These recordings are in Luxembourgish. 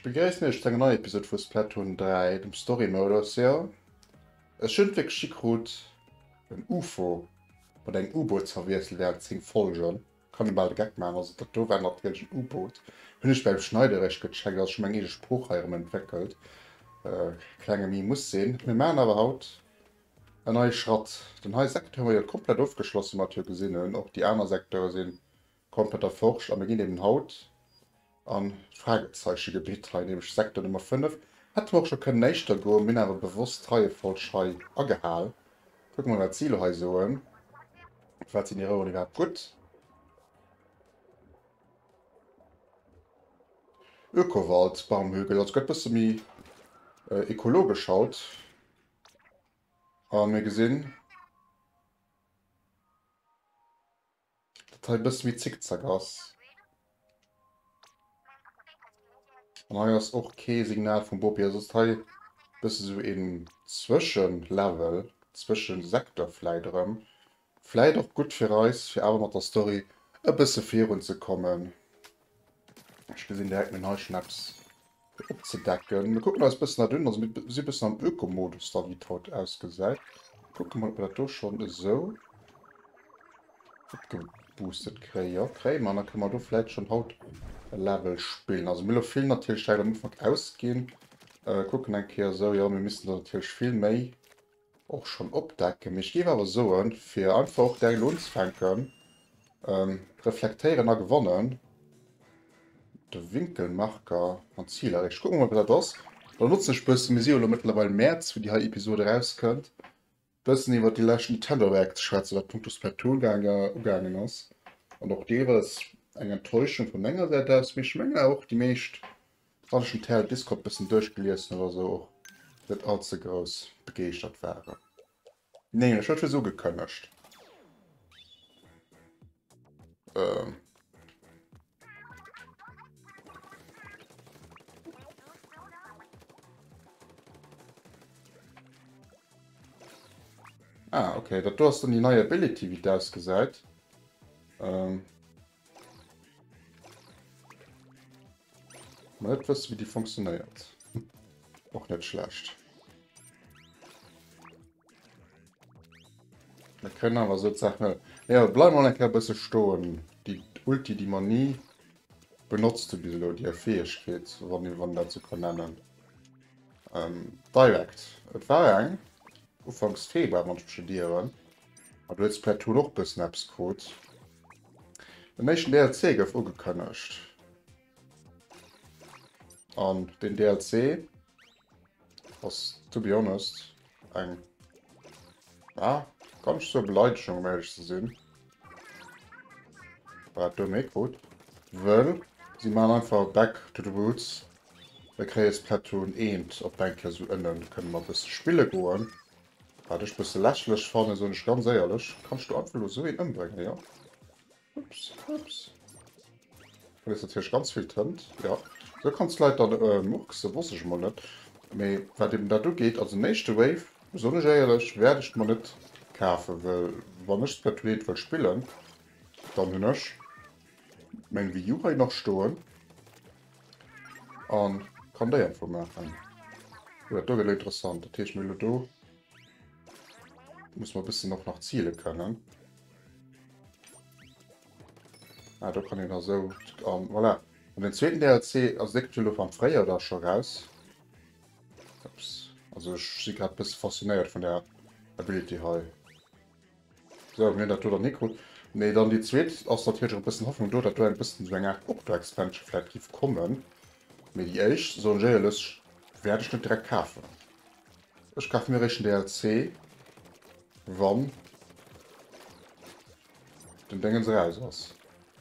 Ech begréissen iech zu enger neier Episode vu Splatoon 3, dem Story Modus. Jo, ech hunn et wierklech hikrut en Ufo mat engem U-Boot ze verwiesselen während 10 Folgen. Kann ee bal de Geck maachen, also dat do war natierlech en U-Boot. Hunn ech beim Schneider eréischt gecheckt, also ech hu meng eege Sprooch hei erëm entwéckelt. Klenge Meme muss sinn. Mir maachen awer haut en neie Schratt. Den hei Secteur hu mer jo komplett ofgeschloss, wéi mer et jo gesinn hunn. Och déi aner Secteure sinn komplett erforscht a mir ginn eben haut an d'Fragezeichegebitt hei, nämlech Sektor Nummer 5. Hätte mer och scho kënnen éischter goen, mir hunn awer bewosst d'Reiefolg hei agehal. Kucke mer, wat si elo hei soen. Firwat sinn déi Roueren iwwerhaapt gutt? Ökowald, Baumhügel, also gëtt bësse méi ekologesch haut. A mir gesinn, Dat hei e bësse méi Zickzack ass. An hei ass och kee Signal vum Bopi. Also ass hei e bësse sou een Zwëschenlevel, Zwëschensektor vläit erëm. Vläit och gutt fir eis, fir awer mat der Story e bësse virun ze kommen. Ech gesinn direkt, mir hunn hei schonn eppes fir opzedecken. Mir kucken eis e bëssen dat un. Also mir si e bëssen am Ökomodus da, wéi et haut ausgesäit. Kucke mol, ob mer dat do schonn esou opgeboostet kréien. Jo, kréie mer. An da kënne mer do vläicht schonn haut e Level spillen. Also mir hu lo vill natierlech direkt am Ufank ausginn. Kucken eng Kéier esou. Jo, mir missten der natierlech vill méi och schonn opdecken. Mee ech géif awer soen, fir einfach och direkt elo unzefänken, reflektéieren a gewannen, de Winkelmarker an d'Zil erreecht. Kucke mer mol, wat dat ass. Da notzen ech bëssen, mir si jo elo mëttlerweil Mäerz, wou déi hei Episode erauskënnt, bëssen iwwer déi lescht Nintendo Direct ze schwätzen, wat punkto Splatoon ugaangen ass. An och deelweis eng Enttäuschung vu menger Säit aus, mee ech mengen awer och déi meescht Wann ech den TL Discord bëssen duerchgelies hunn oder sou och net all ze grouss begeeschtert waren. Neen, ech huet just ugekënnegt. Ähm. Ah, okay, dat do ass dann déi nei Ability, wéi et ausgesäit. Ähm. Mal net wëssen, wéi déi funktionéiert. Och net schlecht. Mir kënnen awer sou d'Saach net. Ja, bleiwen mer eng Kéier e bësse stoen. Déi Ulti, déi mer ni benotzt hu bis elo, déi Fäegkeet, wann ee wann dat sou kann nennen. Ähm, direct. Et war eng Ufanks Februar, wann ech mech net ieren. A du huet Splatoon och bëssen eppes krut. Den éischten DLC gouf ugekënnegt. An den DLC ass, to be honest, eng ah, kann ich so Beleidigung, um ehrlich ze sinn. Wat do méi krut. Wëll si man einfach back to the roots. Da kréie Splatoon 1 op eng Kéier sou ënnen, kënne mer e bësse spille goen. Wat ech bësse lächerlech fannen, soen ech ganz éierlech. Kanns du einfach elo sou een ëmbréngen, jo? Ups, ups. Dat ass natierlech ganz vill Tënt, jo. Sou kanns d'Leit dann murksen, wosst ech emol net. Mee wat eben dat ugeet, also den éischte Wave, soen ech éierlech, wäert ech mer net kafen, well wann ech Splatoon 1 wëll spillen, dann hunn ech meng Wii U hei nach stoen. An kann déi einfach maachen. Oh, dat do gëtt interessant. Dat heescht, mir elo do muss man e bëssen och nach ziele kënnen. Ah, do kann een da sou an voilà. An den zweeten DLC ass dee kënnt jo elo am Fréijoer da scho raus. Ups. Also ech si grad bësse faszinéiert vun der Ability hei. Sou, mir hunn dat do dann hikrut. Mee dann déi zweet ass natierlech och e bëssen Hoffnung do, datt do eng bëssen esou eng Aart Octo-Expansion vläicht giff kommen. Mee déi éischt, soen ech éierlech, wäert ech net direkt kafen. Ech kafe mir eréischt den DLC, wann den Déngens eraus ass.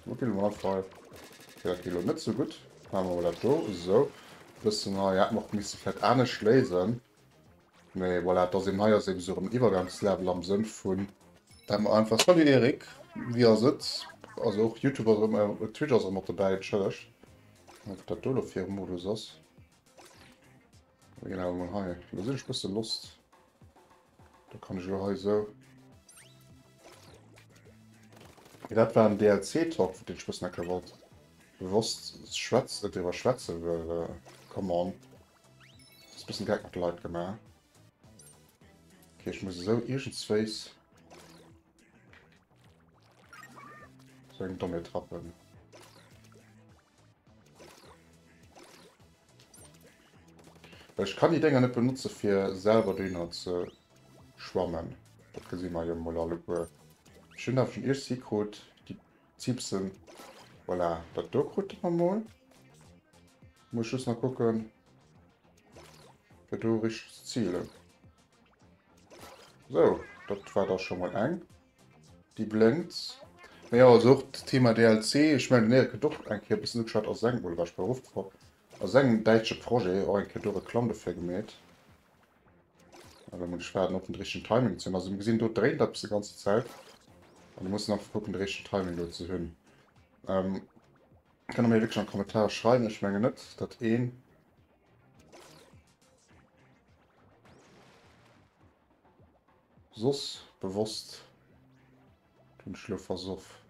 Lo ginn mer einfach hei. Okay, dat geet elo net sou gutt. Maache mer mol dat do esou. Bëssen hei hätte mer och misse vläicht anescht léisen. Mee voilà, et ass eben hei ass eben esou en Iwwergangslevel am Sënn vun, dat mer einfach, Salut Eric, wéi ass et? Also och Youtube ass erëm, Twitch ass erëm mat dobäi, entschëllegt, wat dat do elo fir e Modus ass. Mir ginn awer mol hei, elo sinn ech bësse lost, do kann ech elo hei esou. Mee dat war en DLC-Talk, wou deen ech bëssen enke wollt bewosst schwätz, driwwer schwätzen, well. Come on. Dat ass e bëssen Geck mat de Leit gemaach. Okay, ech muss esou iergendswéis sou eng domm Etappen. Well ech kann déi Dénger net benotze fir selwer dohinner ze schwammen. Dat gesi mer jo mol alleguer. Ech hunn awer schonn iech si krut, déi Zipsen. Voilà, dat do krute mer mol. Muss ech just nach kucken, fir do richteg ze zilen. Sou, dat war da scho mol eng. Déi blénkt. Mee jo, also och d'Thema DLC, ech mengen den Eric huet och eng Kéier e bëssen ugeschwat a sengem, oder war ech bei Ruffkopf, a sengem däitsche Projet och eng Kéier do Reklamm dofir gemeet. An da muss ech waarden op den richtegen Timing ze hunn. Also mir gesinn do dréint eppes déi ganze Zäit an do muss en einfach kucken de richtegen Timing do ze hunn. Ähm, kënnt der mir wierklech an d'Kommentare schreiwen, ech mengen net datt een Soss bewosst den ech lo versoff.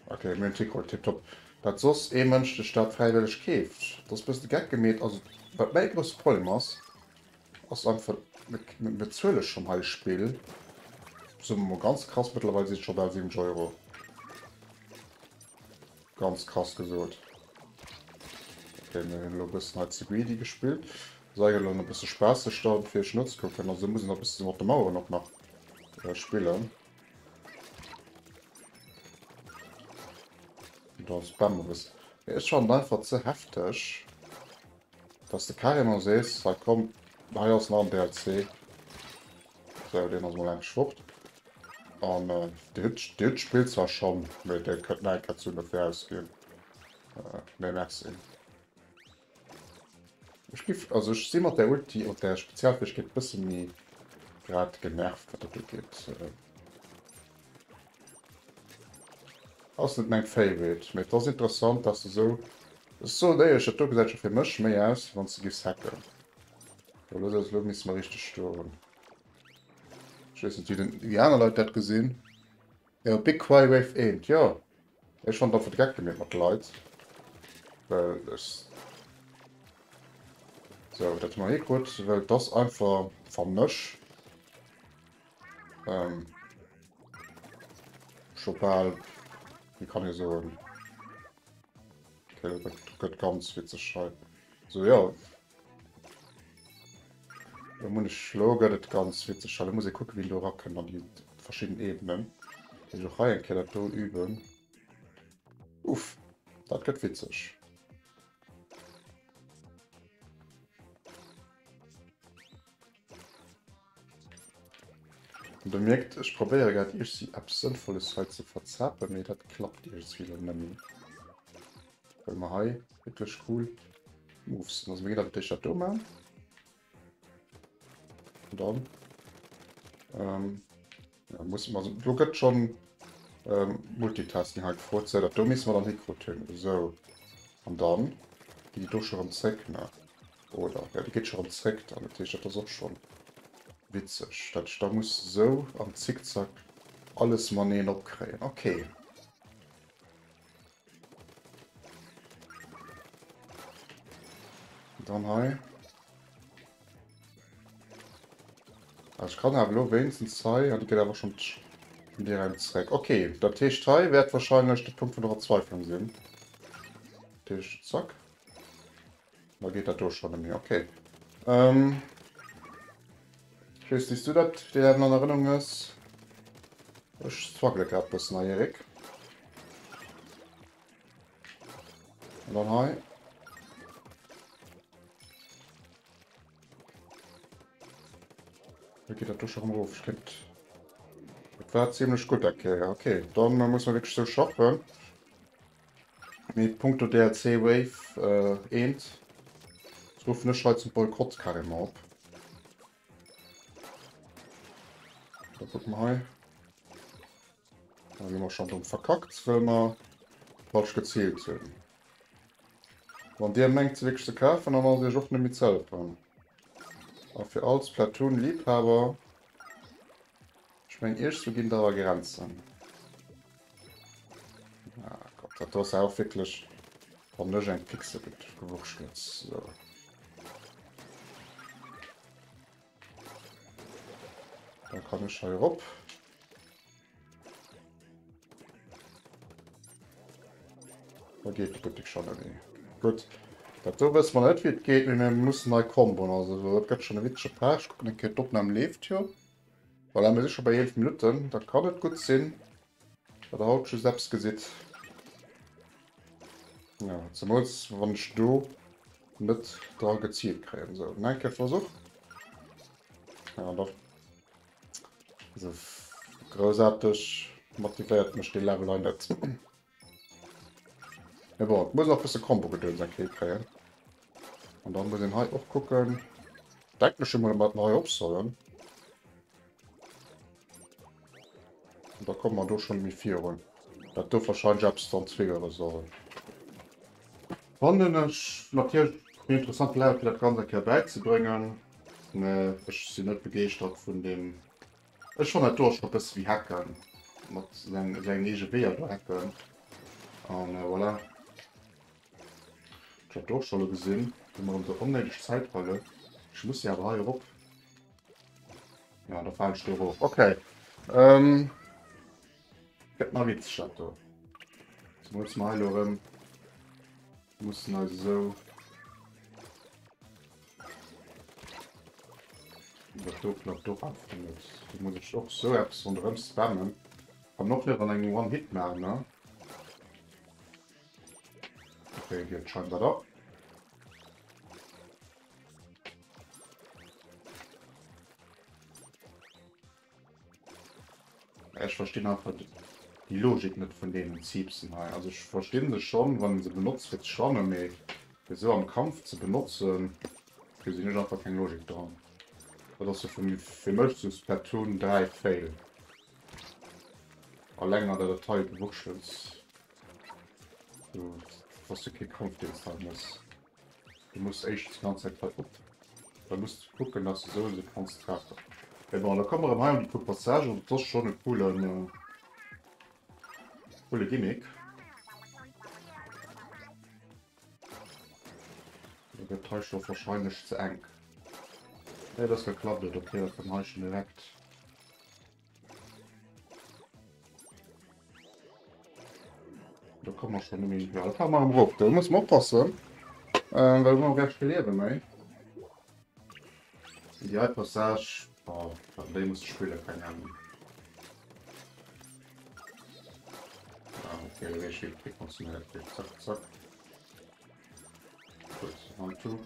Ok, mir hunn Tickroll, tiptop. Dat soss ee Mënsch sech dat fräiwëlleg keeft, dat ass bëssen de Geck gemeet. Also wat mäi grousse Problem ass, ass einfach, mir bezuele schonn hei Spill, soe mer mol ganz krass, mëttlerweil sinn et scho bal 70 Euro. Ganz krass gesot. Okay, mir hunn elo e bëssen hei ze greedy gespillt. Ass eigentlech elo e bësse spaasseg da fir iech nozekucken. Also muss een e bësse mat de Maueren och nach äh, spillen. Da spammen wir bëssen. Ech fannen einfach ze hefteg, dass de carrément sees, hei komm, hei ass nach en DLC. Sou, deen ass mol endlech fort. An äh, Dir hutt Dir hutt d'Spill zwar schonn, mee Dir kënnt nach eng Kéier d'Suen dofir ausginn. Äh, nee, merci. Ech giff, also ech si mat der Ulti oder der Spezialfähigkeet bësse méi grad genervt, wat dat ugeet. Äh, ass net mäin Favorite, mee et ass interessant, dass de sou, ech soen éierlech, dat do gesäit scho fir mech méi aus, wéi wann s de giffs hacken. Lo, lo misste mer richteg stoen. Ech weess net, wéi den, wéi aner Leit dat gesinn. Jo, Big Cry Wave 1, jo. Ech fand einfach de Geck gemeet mat de Leit. Well ech. So, dat hu mer hikrutt, well et ass einfach, fannen ech, ähm, scho bal, wéi kann ee soen, okay, dat gëtt ganz witzeg hei. So, jo. Lo mun ech, lo gëtt et ganz witzeg. Lo muss ee kucken, wéi een do erakënnt an déi verschidden Ebenen. Ech och hei eng Kéier dat do üben. Uff, dat gëtt witzeg. An der mierkt, ech probéiere grad iergsi eppes Sënnvolles hei ze verzapen, mee dat klappt iergsi lo nëmmi. Well mer hei wierklech cool Moves hunn. Also mir ginn awer d'éischt dat do maachen. Und dann ähm, ja, muss man, also, do gëtt schon ähm, Multitasking hei gefrot. So, dat do misste mer dann hikrut hunn. So. An dann geet déi do scho rëm zréck, ne? Oder? Ja, déi geet scho rëm zréck dann. Dat heescht, dat ass och schon witzeg, dat ech da muss sou am Zickzack alles maneen opkréien. Okay. Dann hei. Also ich kann awer lo wéinstens hei, an déi geet awer schon direkt zréck. Okay, dat heescht hei wäert wahrscheinlech de Punkt vun der Verzweiflung sinn. Dat heescht, zack. Da geet dat do schon net méi. Okay. Ähm, ich weess, wéi s du dat dee Level an Erënnerung hues. Ech struggle grad bëssen hei, Erik. An dann hei. Da geht dat do schon erof. Ich kéint... Dat war ziemlech gutt, okay. Okay, dann muss man wirklich so schaffen. Mee punkto DLC Wave 1 ruffen ech hei zum Boykott carrément op. Da kucke mer hei. Da hu mer schonn domm verkackt, well mer falsch geziilt hunn. Wann dir mengt se wierklech ze kafen, dann ass iech och net méi ze hëllefen. A fir all Splatoon-Liebhaber, ech mengen iech sou ginn et awer Grenzen. Ah Gott. Dat do ass ja och wierklech, fannen ech, eng Pixelgewurschtels. Sou. Da kann ech hei erop. Da geet de Buttek schon net méi. Gutt. Dat do wësse mer net, wéi et geet, mee mir mussen hei komboen. Also dat gëtt schon e witzege Part. Ech kucken eng Kéier, d'Opnam leeft jo. Voilà, mir si scho bei 11 Minutten. Da kann et gutt sinn, datt der haut just eppes gesitt. Ja, zemools wann ech do net dra gezielt kréien. Sou, nach eng Kéier Versuch. Ja, da Also groussaarteg motivéiert mech dee Level hei net. Mee bon, et muss och bësse Combo-Gedöns eng Kéier kréien. An dann muss een hei och kucken. Denken ech emol, mat hei op sollen. An da komme mer do schon méi virun. Dat do wahrscheinlech eppes dann triggere soll. Fannen ech natierlech en interessante Level fir dat Ganzt eng Kéier bäizebréngen. Mä ech sinn net begeeschtert vun deem. Ech fannen dat do ass scho bësse wéi hacken, mat sengen eege Weeër do hacken. An voilà. Ech hat do och scho lo gesinn, wéi mer erëm sou onnéideg Zäit huelen. Ech muss jo awer hei erop. Ja, da falen ech do erof. Okay. Ähm, gëtt nach witzeg dat do. Zemools mer hei lo erëm mussen eis esou Dat do klappt och einfach net. Do muss ech och sou eppes ronderëm spammen. Kann och net an engem One-Hit maachen, ne? Okay, geet scheinbar da. Ech verstinn einfach déi Logik net vun deenen Zipsen hei. Also ech verstinn se schonn, wann een se benotzt fir ze schwammen, mee fir esou am Kampf ze benotzen, gesinn ech einfach keng Logik dran. Dat ass jo fir mech sou Splatoon 3 Fail. Alleng an der Datei gewurschtels, dass du kee Kampf deen s de hei mëss. Du muss éischtens d'ganz Zäit hei op. Da muss du kucken, dass du sou se kanns treffen. Mee bon, da komme mer erëm hei an déi puer Passagen. Dat ass schonn e coolen, coole Gimmick. Da gëtt hei scho wahrscheinlech ze enk. Nee, dat geklappt et. Okay, da kënn hei schon direkt. Da kommen wir schon nämlich. Ja, da fahren wir am Ruf. Da muss man aufpassen. Ähm, weil wir recht viel Leben méi. Die Passage, oh, déi muss spielen, keine Ahnung. Ah, okay, da ich kriegt man schnell. Zack, zack. Gut, one, two.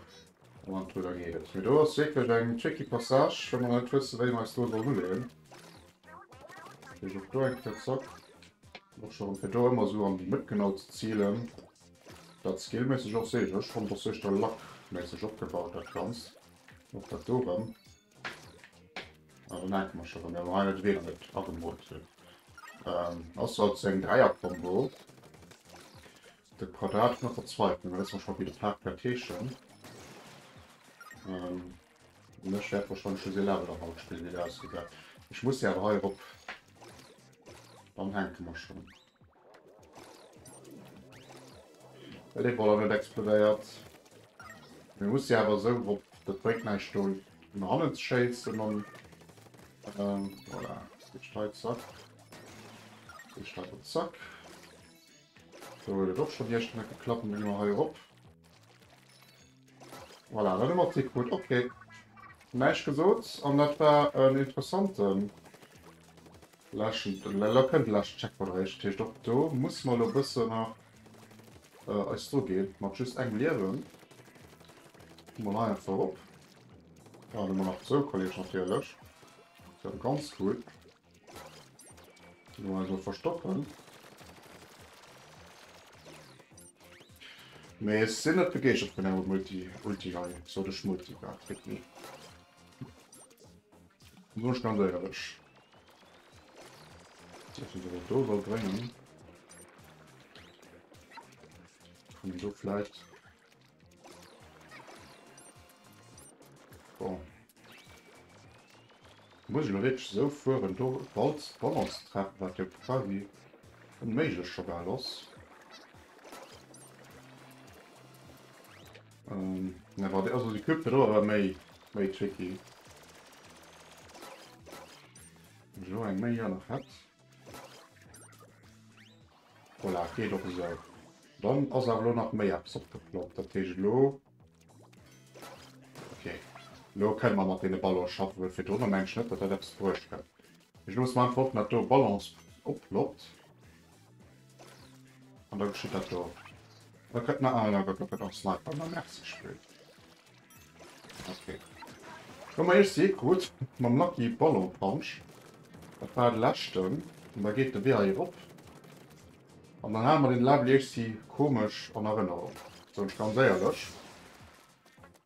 One, two, da geet et. Mee do ass wierklech eng tricky Passage, wa mer net wëssen, wéi mer eis do sollen uleeën. Ech och do eng Kéier zack. Och schon fir do ëmmer sou an déi Mëtt genau ze zielen. Dat skillméisseg och seech. Ech fonnt och sécher luckméisseg opgebaut dat Ganzt. Och dat do erëm. Ah, do merke mer schon, mir hei net Wee net agemoolt hunn. Ähm, ass halt sou eng Dräierkombo. De Quadrat vun der Verzweiflung, dat wësse mer scho wéi de Park wäert heeschen. Ähm, an ech wäert wahrscheinlech just ee Level dann haut spillen, wéi dat ausgesäit. Ech muss jo awer hei erop. Dann hänke mer schonn. Well dee Roller net explodéiert. Mir muss jo awer esou erop, dat bréngt näischt do no hannen ze schéissen an ähm, voilà. Geet hei zack. Geet hei zack. Do huet et och schon iech net geklappt, dann gi mer hei erop. Voilà, dann hu mer d'Sequel. Okay. Näischt gesot an dat war en interessanten leschten, lo kënnt de leschten Checkpoint eréischt. Dat heescht och do musse mer elo e bëssen nach eis dru ginn mat just engem Liewen. Komme mer hei einfach erop. Ja, dann hu mer nach zwou Kolleeg natierlech. Dat ass ganz cool. Also verstoppen. Mee ech sinn net begeeschtert vun engem Multi Ulti hei. Sot ech Multi war kritt nie. Soen ech ganz éierlech. Dass se dat do soll bréngen. Kann een do vläit. Bon. Muss ech elo wierklech esou fueren, do d'Balance ze treffen, wat jo quasi onméiglech scho bal ass. Ähm, ne, warte, also die Küppe do war méi, méi tricky. So eng méi nach hat. Voilà, geet och esou. Dann ass awer lo nach méi eppes opgeploppt. Dat heescht elo. Okay. Lo kënne mer mat deene Ballons schaffen, well virdrun mengen ech net, datt dat eppes bruecht huet. Ech loosse mer einfach hoffen, datt do Ballons opploppt. An da geschitt dat do. Da kënnt nach, ah, da gëtt och Sniper, na merci Spill. Okay. Komm mal erst hier gut mam Lucky Ballon Punch. Dat war de leschten. An da geet de Wee hei erop. An dann hale mer den Level iergendwéi komesch an Erënnerung. Soen ech ganz éierlech.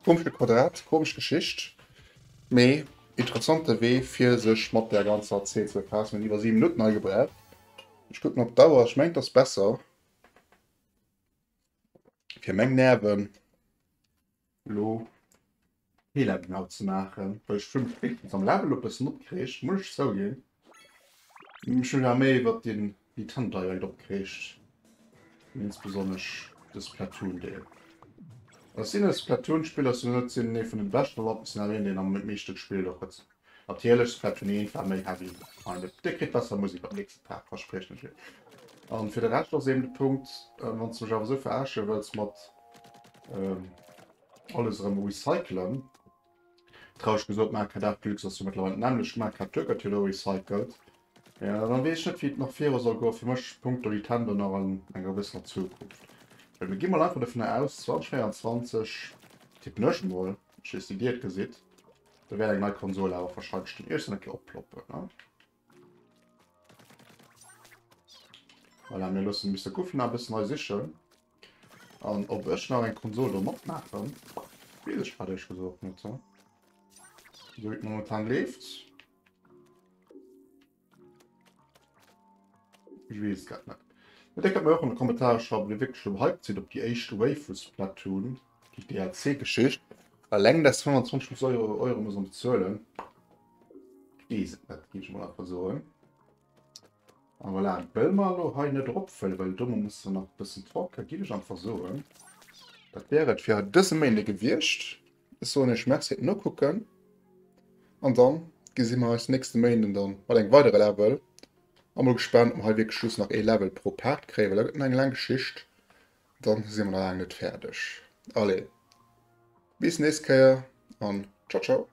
Komesche Quadrat, komesch Geschicht, mee interessante Wee fir sech mat der ganzer Zeen ze befaassen. Mir hunn iwwer 7 Minutten hei gebraucht. Ech kucken op d'Auer, ech mengen et ass besser fir meng Nerven. Lo Feeler genau ze maachen, well ech hunn wéinstens am Level e bëssen opgereegt, muss ech zouginn. Mech hunn awer méi iwwert den Nintendo Direct opgereegt, insbesonnesch de Splatoon-Deel. Ech sinn e Splatoon-Spiller, ech sinn net sinn ee vun den beschten, awer ech sinn awer een, deen am meeschte gespillt och huet. Natierlech Splatoon 1 war méi heavy, kind of. Dir kritt besser Musek am nächste Part, verspriechen ech iech. An fir de Rescht ass eben de Punkt, wann s de mech awer esou veraarsche wëlls mat Alles erëm recyclen. Traureg gesot, Mario Kart 8 Deluxe ass jo mëttlerweil d'nämmlecht. Mario Kart 2 gëtt jo elo recycelt. Ja, dann weess ech net, wéi et nach viru soll goen. Fir mech punkto Nintendo nach an enger gewëssener Zukunft. Well mir gi mol einfach dovun aus, 2024, tippen ech mol, ech weess net, wéi dir et gesitt, da wäert eng nei Konsol awer wahrscheinlech dann iergendwann eng Kéier opploppen, ne? Voilà, mir loossen Mister Goofy nach e bëssen hei sichen. An ob ech nach eng Konsol do matmaachen, weess ech grad éierlech gesot net. Sou wéi et momentan leeft. Ech weess et grad net. Mee Dir kënnt mir och an de Kommentare schreiwen, ob Dir wierklech elo hyped sidd op déi éischt Wave vu Splatoon, déi DLC-Geschicht. Alleng dass 25 Euro muss een bezuelen. Weess et net, géif ech mol einfach soen. An voilà, wëll mer elo hei net eropfëllen, well dono muss se nach e bëssen talken, géif ech einfach soen. Dat wär et fir dëse Méinde gewiescht. Ech soen iech Merci fir d'Nokucken an dann gesi mer eis nächste Méinden dann mat engem weidere Level. A mol gespaant, ob mer hei wierklech just nach ee Level pro Part kréien, well dat gëtt nach eng laang Geschicht. Dann si mer nach laang net fäerdeg. Allez, bis nächst Kéier an ciao ciao.